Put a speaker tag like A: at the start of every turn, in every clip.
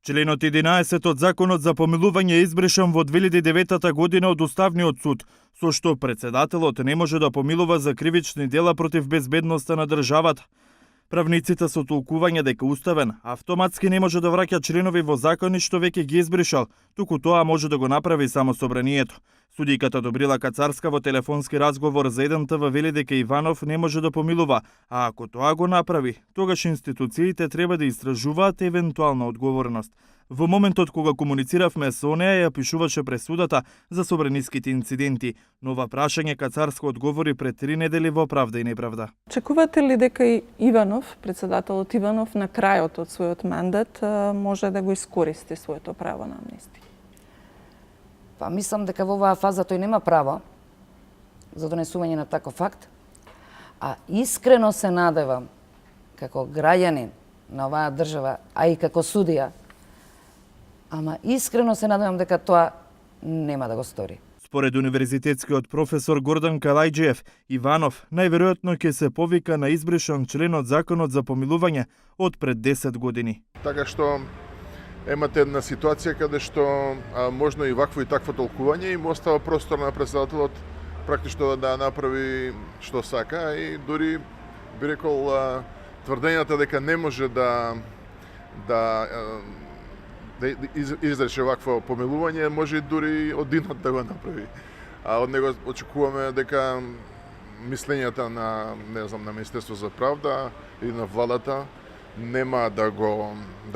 A: Членот 11 од Законот за помилување е избришан во 2009 година од Уставниот суд, со што председателот не може да помилува за кривични дела против безбедноста на државата. Правниците со толкување дека уставен автоматски не може да враќа членови во закони што веќе ги избришал, туку тоа може да го направи само собранието. Судијката Добрила Кацарска во телефонски разговор за 1ТВ вели дека Иванов не може да помилува, а ако тоа го направи, тогаш институциите треба да истражуваат евентуална одговорност. Во моментот кога комунициравме со неа, ја пишуваше пресудата за собраниските инциденти, но ова прашање Кацарска одговори пред 3 недели во Правда и неправда.
B: Очекувате ли дека и Иванов, председателот Иванов, на крајот од својот мандат може да го искористи своето право на амнестија?
C: Па мислам дека во оваа фаза тој нема право за донесување на таков факт, а искрено се надевам како граѓанин на оваа држава, а и како судија, ама искрено се надевам дека тоа нема да го стори.
A: Според универзитетскиот професор Гордан Калајџиев, Иванов најверојатно ќе се повика на избришан член од Законот за помилување од пред 10 години.
D: Така што имате една ситуација каде што можно и вакво и такво толкување и му остава простор на председателот практично да направи што сака и дури би рекол тврдењата дека не може да изрече вакво помилување, може и дури од денот да го направи. А од него очекуваме дека мислењата на Министерство за правда и на владата нема да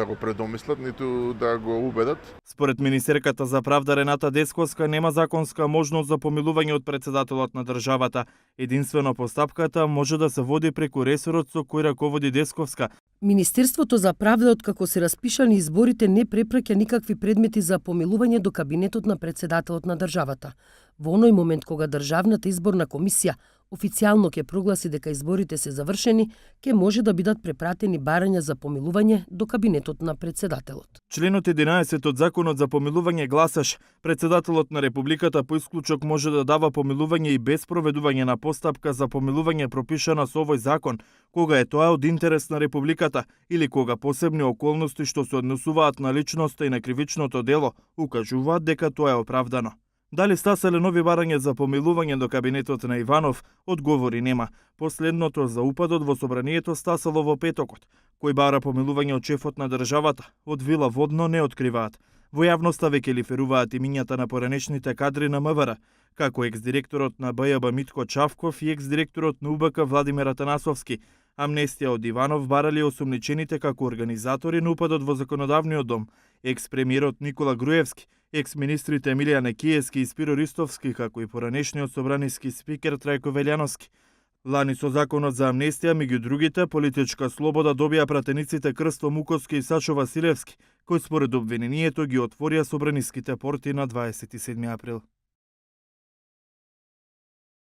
D: го предомислат, ниту да го убедат.
A: Според министерката за правда Рената Десковска нема законска можност за помилување од председателот на државата. Единствено постапката може да се води преку ресорот со кој раководи Десковска.
E: Министерството за правда, откако се распишани изборите, не препраќа никакви предмети за помилување до кабинетот на председателот на државата. Во оној момент кога Државната изборна комисија официјално ќе прогласи дека изборите се завршени, ќе може да бидат препратени барања за помилување до кабинетот на председателот.
A: Членот 11 од Законот за помилување гласаш: председателот на Републиката по исклучок може да дава помилување и без проведување на постапка за помилување пропишана со овој закон, кога е тоа од интерес на Републиката или кога посебни околности што се однесуваат на личноста и на кривичното дело укажуваат дека тоа е оправдано. Дали стаселе нови барања за помилување до кабинетот на Иванов, одговори нема. Последното за упадот во собранието стасело во петокот. Кој бара помилување од шефот на државата, од Вила Водно не откриваат. Во јавноста веќе лиферуваат имињата на поранешните кадри на МВР, како екс-директорот на БЈБ Митко Чавков и екс-директорот на УБК Владимир Атанасовски. Амнестија од Иванов барали осумничените како организатори на упадот во законодавниот дом, екс-премиерот Никола Груевски, екс-министрите Емилија Некиевски и Спиро Ристовски, како и поранешниот собраниски спикер Трајко Велјановски. Лани со законот за амнестија, меѓу другите, политичка слобода добија пратениците Крсто Муковски и Сашо Василевски, кои според обвинението ги отворија собраниските порти на 27 април.